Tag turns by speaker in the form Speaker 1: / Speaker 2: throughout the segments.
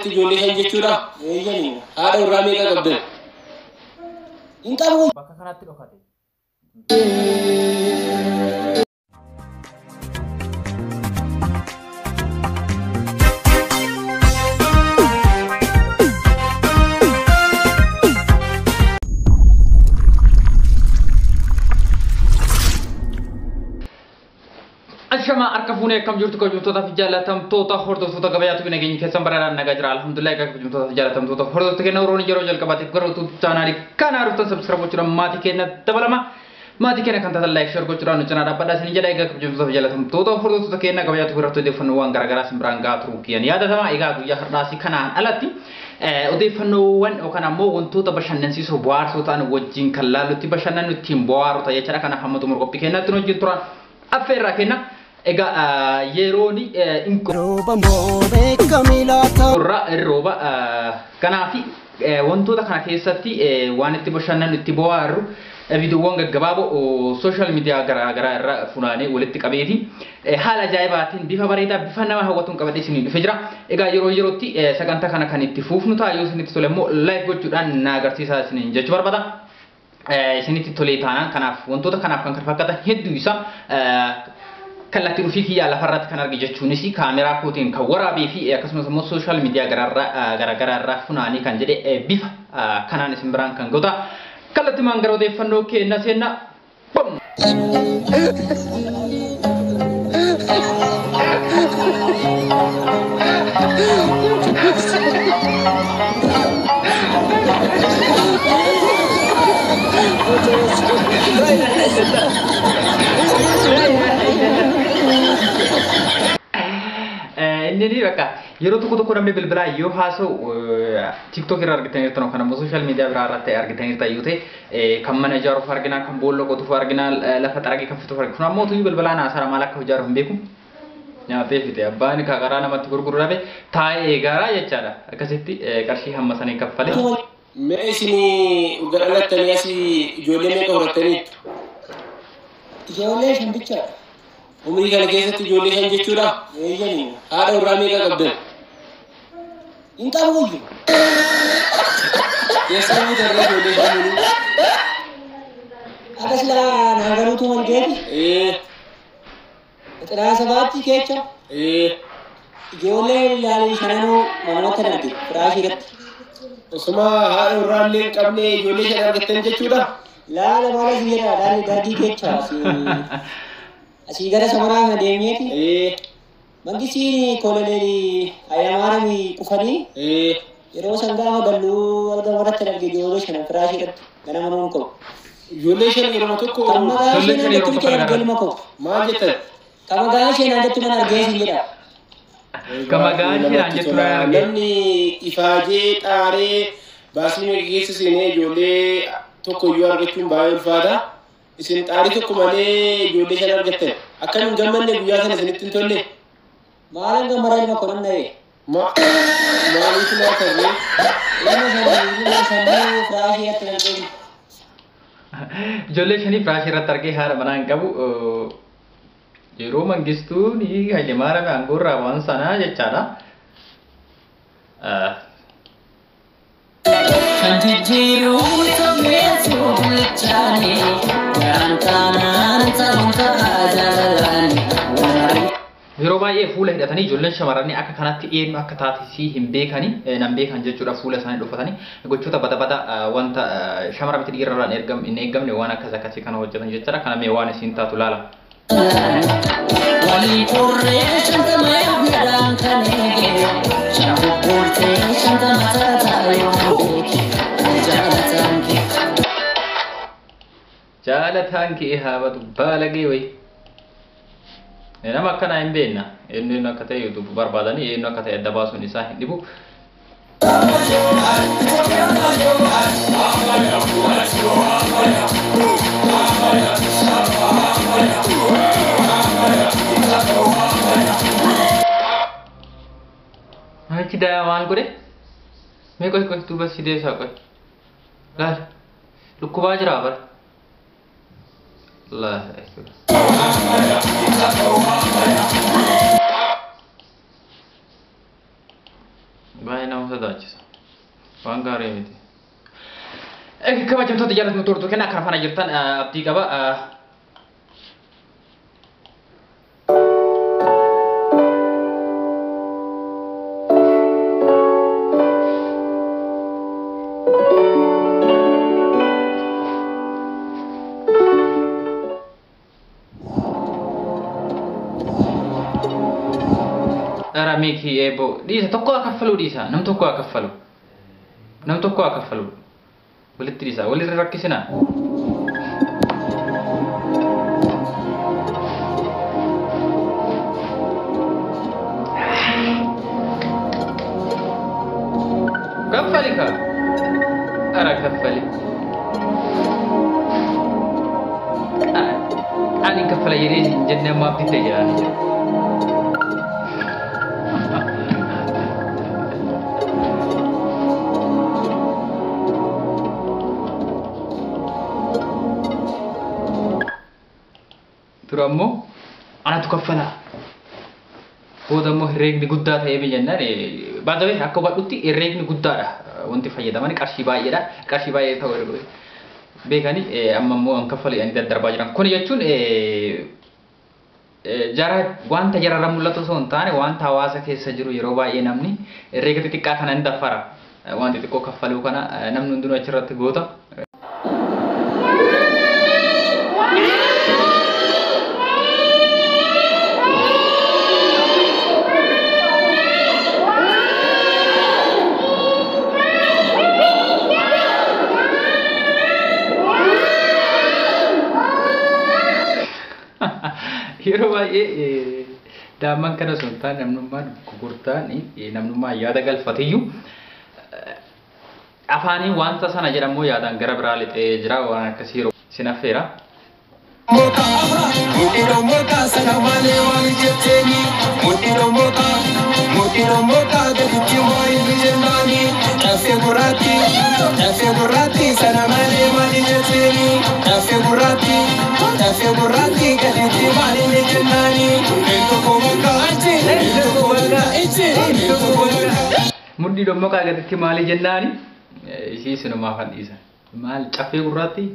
Speaker 1: Ijoollee shan jechuudha?
Speaker 2: Eeyyanii.
Speaker 1: Haadha warraa meeqa qabdan?
Speaker 2: Hin qabu.
Speaker 3: Bakka kanatti dhokate. Ashamaa harka fuunee akkam jirtu kabajamtootaa fi jaallatamtoota hordoftoota gabayaatu bina keenya keessan baraadhaan nagaa jira. Alhamdulillah, egaa kabajamtootaa fi jaallatamtoota hordoftoota keenya Oromoo yeroo jalqabaatiif gara YouTube chaanaalii kanaa dhuftan subscribe gochuudhaan maatii keenya dabalama. Maatii keenya kan taatan like share gochuudhaan nu cinaa dhaabbadhaa isin jedha. Egaa kabajamtootaa fi jaallatamtoota hordoftoota keenya gabayaatu irratti odeeffannoowwan garaagaraa isin biraan gahaa turuu kiyyan yaadatama. Egaa guyyaa har'aas kanaan alatti odeeffannoowwan yookaan ammoo wantoota bashannansiisoo bohaarsoo ta'an wajjin kan laallutti bashannannu ittiin bohaarota jechaadha. Kanaaf hamma xumura qophii keenyaatti nu wajjin turan affeerraa kenna. Egaa yeroon
Speaker 4: Rooba moo beekamii laata?
Speaker 3: irra rooba, kanaaf wantoota kana keessatti waan itti bashannannu itti bohaarru viidiyoowwan gaggabaaboo social media garaa garaa irra funaanee walitti qabeeti haala ajaa'ibaatiin bifa bareedaa bifa nama hawwatuun qabadhee isinii dhufee jira. Egaa yeroo yerootti sagantaa kana kan itti fuufnu ta'a. Yoo isinitti tole immoo like gochuudhaan na agarsiisaa isiniin jechuu barbaada. Isinitti tolee taanaan kanaaf wantoota kanaaf kan kana fakkaatan hedduu isaa kallattiin ofii kiyyaa lafarratti kan arge jechuunis kaameraa kootiin kan waraabee fi akkasumas immoo social media garaagaraa irraa funaanii kan jedhe bifa kanaan isin biraan kan gota. Kallattimaan gara odeeffannoo kenna seenna. Bom! Inni ni bakka yeroo tokko tokko namni bilbilaa yoo haasa'u TikTok irra argitaniirtan yookaan ammoo social media biraa irratti argitaniirtan yoo ta'e, kan mana ijaaruuf argina, kan boolla qotuuf argina, lafa xaragee kan fituuf argina. Kun ammoo tuyyuu bilbilaan haasara maal akka ijaaruuf hin beeku. Nyaatee fite abbaan karaa namatti gurguru dhabe taa'ee eegaaraa jechaadha. Akkasitti qarshii hamma sanii kaffale.
Speaker 1: Mee isinii erga dhalattanii asii ijoollee meeqa horattaniittu?
Speaker 2: Ijoollee shan bichaadha.
Speaker 1: Umrii kana keessatti ijoollee shan jechuudha?
Speaker 2: Eeyyanii.
Speaker 1: Haadha warraa meeqa qabdan?
Speaker 2: Hin qabu iyyuu.
Speaker 1: Eessaa buutarree ijoollee shan muluu?
Speaker 2: Akka silaa naa galuutu mangeeti. 97 keessa ijoollee ilaalii shananuu manumatti arge firaashii irratti.
Speaker 1: Osuma haadha warraa illee hin qabne ijoollee shan argattan jechuudha?
Speaker 2: Laala maala si jedha, laala dargii keessa asii gara samaraa kana deemneeti. Mangistiin koloneelii Hayilamaariyaam qufanii yeroo san gaafa galluu alga manatti arge ijoollee shanan firaashii irratti ganama nuun ka'u.
Speaker 1: Ijoollee shan yeroo tokko
Speaker 2: Kan maqaa
Speaker 3: Ijoollee
Speaker 2: ishee
Speaker 3: shan
Speaker 2: naan
Speaker 3: yeroo
Speaker 2: jettu
Speaker 3: tokko
Speaker 2: bicha arge
Speaker 3: argatan.
Speaker 2: ilma koo.
Speaker 1: Maal jettan?
Speaker 2: Kan maqaa ishee naan jettu nan argee siin jedha.
Speaker 3: Kan maqaa ishee naan jettu nan argee.
Speaker 1: Namni ifaajee xaaree baasii meeqa keessa seenee ijoollee tokko iyyuu argachuun baay'ee ulfaata. Isin xaarii tokko malee ijoollee shan argattan. Akkam hin gammanne guyyaa sana isinitti hin tolle?
Speaker 2: Maalan gammada ilma koo nan dha'e.
Speaker 1: Maaliif naa tarree?
Speaker 2: Ilma shanii ilma shanii firaashii irratti argee.
Speaker 3: Ijoollee shanii firaashii irratti argee haadha manaa hin qabu. Yeroo Mangistuun Hayilemaariyaam aangoo irraa waan sanaa jechaadha.
Speaker 4: Kan jijjiiruu sameetu bulchaani garaan taanaan ta'uun ta'a jaalalaan.
Speaker 3: Yeroo baay'ee fuula hidhatanii ijoolleen shamarranii akka kanatti eenyu akka taate hin beekani, nan beekan jechuudha. Fuula isaanii dhuffatanii gochoota bada bada wanta shamara miti dhiirarraa hin eeggamne waan akkas akkasii kana hojjetan jechuudha. Kana mee waan isiin taatu laala.
Speaker 4: Walii qorree 50 yaadaan kan eege shan bubbuultee 50 taataa yoo beeke jaalataan kee.
Speaker 3: Jaalataan kee haabatu baalagee wayi. Nama akkanaa hin beekna. Eenyu eenyu akka ta'e YouTube barbaadanii eenyu akka ta'e adda baasuun isaa hin dhibu. Namichi daa maal godhe? Mee qoy qoy duuba si deebisaa qoy. Laal dhukkubaa jira bara. Allahu akbar. Baay'ee nama sodaachisa. Waan gaarii miti. Kabajamtoota jaallatamtoota hordoftoota keenya akkana faana jirtan abdii qaba. Ara Miikii eeboo dhiisa tokko haa kaffaluu dhiisa nam tokko haa kaffalu nam tokko haa kaffalu walitti dhiisa walirra rakkisinaa. Kaffali kaa ara kaffali ani kaffala jedhee hin jenne ammaaf didde jedhaan jira. Dura ammoo anatu kaffalaa. Booda ammoo herreegni guddaa ta'ee jennaan baatawee akka hubadhutti herreegni guddaadha. Wanti fayyadaman qarshii baay'eedha. Qarshii baay'ee ta'uu beekanii amma immoo an kaffalee ani daddarbaa jiran. Kun jechuun jara wanta jararra mul'atu osoo hin taane wanta hawaasa keessa jiru yeroo baay'ee namni herreega xixiqqaa kana hin daffara. Wanti xixiqqoo kaffaluu kana namni hundinuu achirratti goota. Yeroo baay'ee daa'imman kana osoo hin taane namnummaan gurgurtaan namnummaan yaada galfatiyyuu afaaniin wanta sana jedhamu yaadaan gara biraa lixee jira waan akkasii yeroo sin affeera. Mudhii dhommoqaa gaditti maali jennaani? Ishii sinumaaf an dhiisa. Maal caffee gurraatti?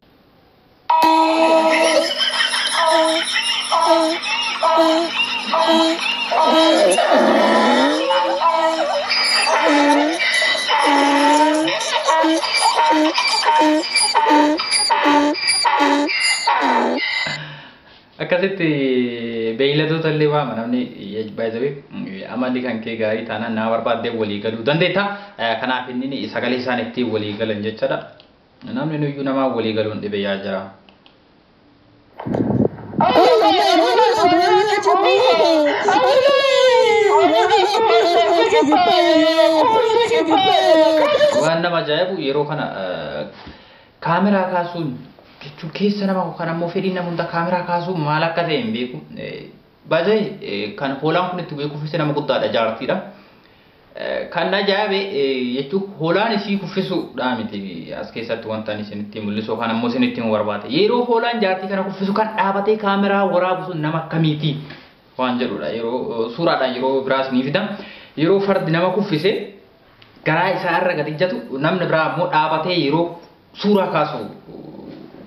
Speaker 3: Akkasitti beeyladoota illee waama namni baay'ee amalli kan kee gaarii taanaan nama barbaaddee walii galuu dandeetta. Kanaaf inni sagalee isaan ittiin walii galan jechaadha. Namni nuyyuu namaa walii galuun dhibe yaa jira. Waan nama ajaa'ibu yeroo kana kaameraa kaasuun jechuun keessa nama kan ammoo fedhiin nama hunda kaameraa kaasuun maal akka ta'e hin beeku. Baay'ee kan hoolaan kun itti kuffise nama guddaadha jaartiidha. Kan ajaa'ibe jechuun hoolaan isii kuffisuudha miti as keessatti wanta ani isinitti mul'isu kan ammoo isinitti himu barbaade. Yeroo hoolaan jaartii kana kuffisu kan dhaabatee kaameraa waraabu sun nama akkamiiti waan jedhudha. Yeroo suuraadhaan yeroo biraas ni fida. Yeroo fardi nama kuffise garaa isaa irra gadi ijjatu namni biraa ammoo dhaabatee yeroo suuraa kaasu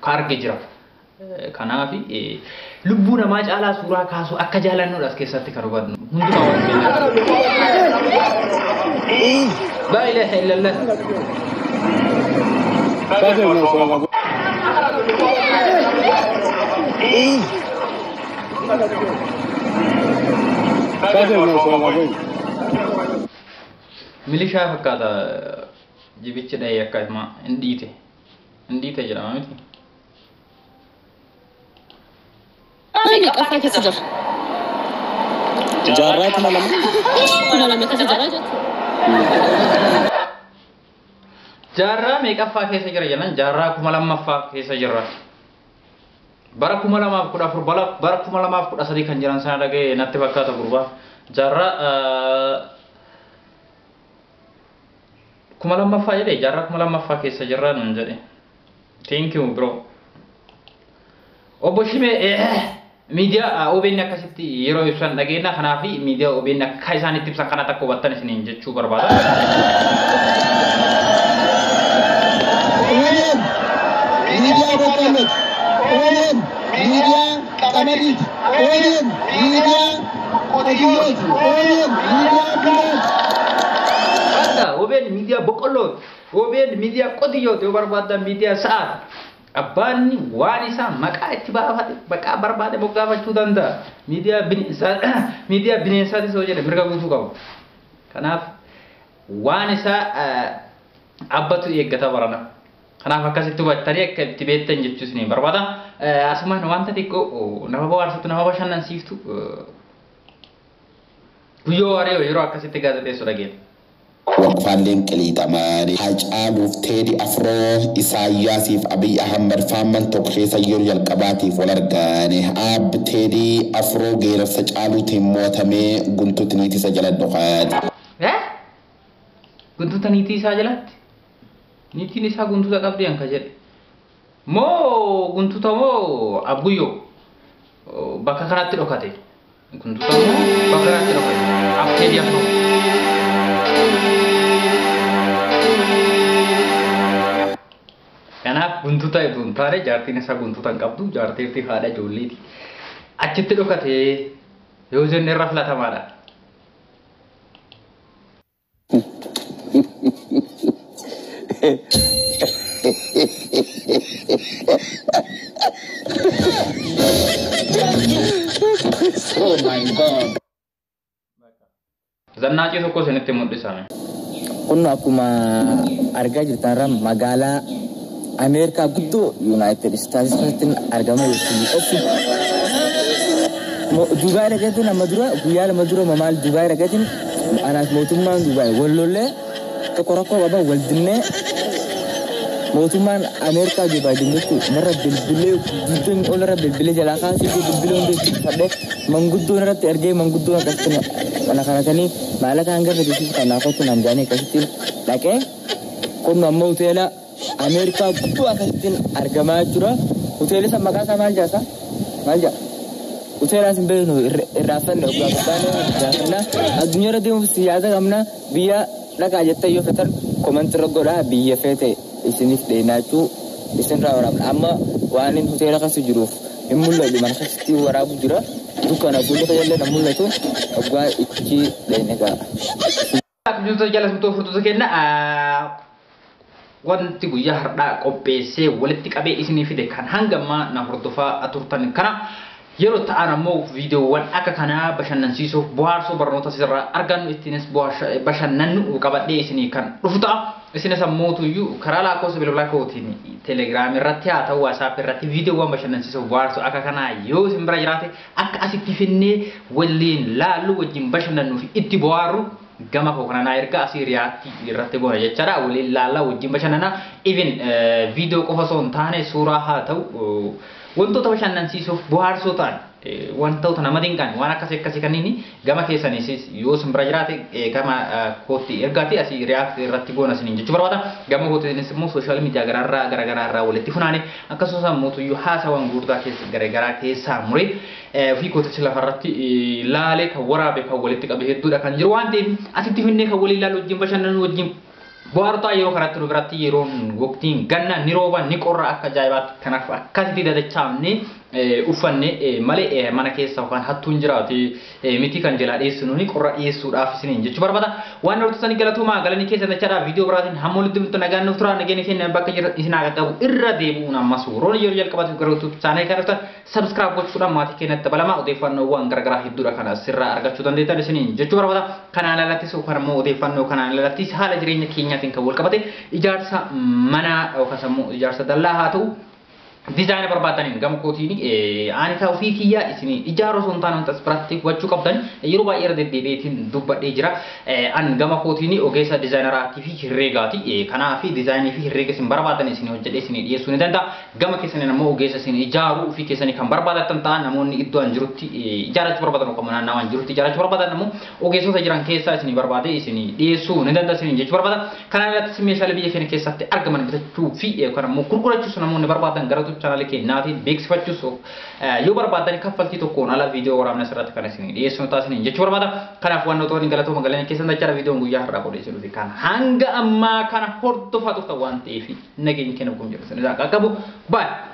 Speaker 3: ka arge jira. Kanaaf lubbuu namaa caalaa suuraa kaasu akka jaalannudha as keessatti kan hubannu. Hundumaa waan beeknu. Laa ilaaha illallah. Milishaa fakkaata jibichi dhahee akka himaa hin dhiite. Hin dhiite jedhama miti.
Speaker 4: Meeqaffaa keessa jira?
Speaker 2: Jaarraa 2000.
Speaker 4: 2000 keessa jira jechuudha.
Speaker 3: Jaarraa meeqaffaa keessa jira jedhan jaarraa 2000ffaa keessa jirra. Bara 2014 bara 2013 kan jiran sana dhaga'e natti fakkaata gurbaa. Jaarraa 2000ffaa jedhe jaarraa 2000ffaa keessa jirra nuun jedhe. Thank you bro. Obbo Shimee Miidiyaa OBN akkasitti yeroo ibsan dhageenya. Kanaaf miidiyaa OBN akka isaan itti ibsan kana takka hubattan isiniin jechuu barbaada.
Speaker 5: OBN miidiyaa boqqollooti. OBN miidiyaa qamadiiti. OBN miidiyaa qotiyyooti. OBN miidiyaa bunaati.
Speaker 3: Bakka OBN miidiyaa boqqollooti. OBN miidiyaa qotiyyooti yoo barbaaddan miidiyaa sa'aati. Abbaan waan isaa maqaa itti baafate maqaa barbaade moggaafachuu danda'a. Miidiyaa bineensaa miidiyaa bineensaatis yoo jedhe mirga guutuu qabu. Kanaaf waan isaa abbatu eeggata barana. Kanaaf akkasitti hubattanii akka itti beektan jechuu isiniin barbaada. Asumaan wanta xiqqoo nama bohaarsitu nama bashannansiiftu Guyyoo Waaree yeroo akkasitti gaazexeessu dhageenya.
Speaker 6: Waqfaalleen qiliixamaan Hacaaluuf Teedi Afroo Isaayyaasiif Abiy Ahmad faamman tokko keessa yeroo jalqabaatiif wal argane. Aab Teedii Afroo geerarsa caaluutiin mootamee guntuutti niitii isa jala dhokate.
Speaker 3: Guntuuta niitii isaa jalatti? Niitiin isaa guntuuta qabdi anka jedhe. Moo guntuuta moo Abguyyoo bakka kanatti dhokate? Guntuuta moo bakka kanatti dhokate? Aab Teedii Afroo. Kanaaf guntuuta itoo hin taane jaartiin isaa guntuuta hin qabdu jaartiifti haadha ijoolleeti. Achitti dhokate yoo jenne irra filatamaadha.
Speaker 6: Oh my God.
Speaker 3: Zannaacii tokko isinitti mul'isame.
Speaker 7: Kun akkuma argaa jirtan irraa magaalaa Ameerikaa guddoo Yuunaayitid Istaatsi keessatti argama jechuudha. Dubaay dhaqeetiin amma dura guyyaa lama dura maal Dubaay dhaqeetiin anaaf mootummaan Dubaay wal lollee tokko rakkoo qaba wal dinnee mootummaan Ameerikaa Dubaay dinnitti narra bilbilee guddoon ol irra bilbilee jalaa kaasee bilbilee hundi fadhee manguddoon irratti ergee manguddoon akkasitti kana kanatanii maallaqa hanga fedhisiif kan naaf kottu naan jedhanii akkasitti dhaqee kun ammoo hoteela Ameerikaa guddoo akkasittiin argamaa jira. Hoteelli san maqaa isaa maal jedha? Maal jedha? Hoteela as hin beeknu irraaffanne obbo Abbaanee gaafannaa. Addunyaa irra deemuuf siyaasa qabna biyya dhaqaa jettee yoo fetan komantii irra godhaa biyya feete isiniif dheenaachuu isinirraa waraabna. Amma waan inni hoteela keessa jiruuf hin mul'atu mana keessatti waraabu jira. Dukkana fuulli fayyadamee hin mul'atu oggaa ichi dheene ga'a.
Speaker 3: Kabajamtoota jaallatamtoota furtuuta kenna wanti guyyaa har'aa qopheessee walitti qabee isinii fide kan hanga ammaa na hordofaa turtan kana yeroo ta'an ammoo viidiyoowwan akka kanaa bashannansiisuuf bohaarsoo barnoota asirraa argannu ittiinis bashannannu qabadhee isinii kan dhufu ta'a. Isinis ammoo tuyyuu karaa lakkoofsa bilbilaa kootiin telegiraam irratti haa ta'u waasaap irratti viidiyoowwan bashannansiisuuf bohaarsoo akka kanaa yoo isin bira jiraate akka asitti finnee waliin laallu wajjin bashannannuu fi itti bohaarru gama koo kana naa erga asii riyaatti irratti goona jechaadha. Waliin laallaa wajjin bashannanaa even viidiyoo qofa osoo hin taane suuraa haa ta'u wantoota bashannansiisuuf bohaarsoo ta'an wantoota nama dinqan waan akkasii akkasii kanneen gama keessanis yoo isin bira jiraate gama kootti ergaati asii riyaatti irratti goona isiniin jechuu barbaada. Gama kootiinis immoo sooshaal miidiyaa garaarraa garaagaraarraa walitti funaane akkasumas ammoo tuyyuu haasawwan gurguddaa keessa garaagaraa keessaa muree ofii kootichi lafarratti laalee kan waraabe kan walitti qabe hedduudha kan jiru waan ta'eef asitti finnee kan waliin laalu wajjin bashannanu wajjin bohaartaa yeroo kanatti nu biratti yeroon waqtiin ganna ni rooba ni qorra akka ajaa'ibaatti kanaaf akkasitti dadachaamne uffanne malee mana keessa yookaan hattuun jiraate miti kan jalaa dhiyeessinu ni qorra dhiyeessuudhaaf isiniin jechuu barbaada. Waan hordoftoota galatooma galanii keessa dachaadha viidiyoo biraatiin hamma walitti dhuftu nagaan nuuf tura nageenya keenya bakka isin haa qaqqabu irra deebi'uun ammas yeroo yeroo jalqabaatiif gara YouTube chaanaalii kana dhuftan subscribe gochuudhaan maatii keenyatti dabalamaa odeeffannoowwan garaagaraa hedduudha kan asirraa argachuu dandeettan isiniin jechuu barbaada. Kanaan alattis yookaan immoo odeeffannoo kanaan alattis haala jireenya keenyaatiin kan wal qabate ijaarsa manaa yookaan immoo ijaarsa dallaa haa ta'u diizaayina barbaadaniin gama kootiin ani ta'u ofii kiyyaa isin ijaaruu osoo hin taane wanta as biratti hubachuu qabdan yeroo baay'ee irra deddeebi'eetiin dubbadhee jira. Ani gama kootiin ogeessa diizaayineraatii fi herreegaati. Kanaaf diizaayinii fi herreega isin barbaadan isin hojjedhee isin dhiyeessuu ni danda'a. Gama keessaniin ammoo ogeessa isin ijaaruu ofii keessanii kan barbaadatan ta'an namoonni iddoo an jirutti ijaarrachuu barbaadan yookaan naannawaa an jirutti ijaarrachuu barbaadan ammoo ogeessota jiran keessaa isin barbaade isin dhiyeessuu ni danda'a isin jechuu barbaada. Kanaan alattis meeshaalee biyya keenya keessatti argaman bitachuu fi yookaan ammoo gurgurachuus namoonni barbaadan gara YouTube chaanaalii keenyaatiin beeksifachuus yoo barbaadan kaffaltii tokkoon ala viidiyoo waraabna asirratti kan isin dhiyeessinu taasisanii jechuu barbaada. Kanaaf waan nuti galatooma galanii keessan jechaadha viidiyoon guyyaa har'aa godhee jiru fi kan hanga ammaa kana hordofaa turtan waan ta'eef nageenya keenya kun jedhu isin qaqqabu. Baay'ee.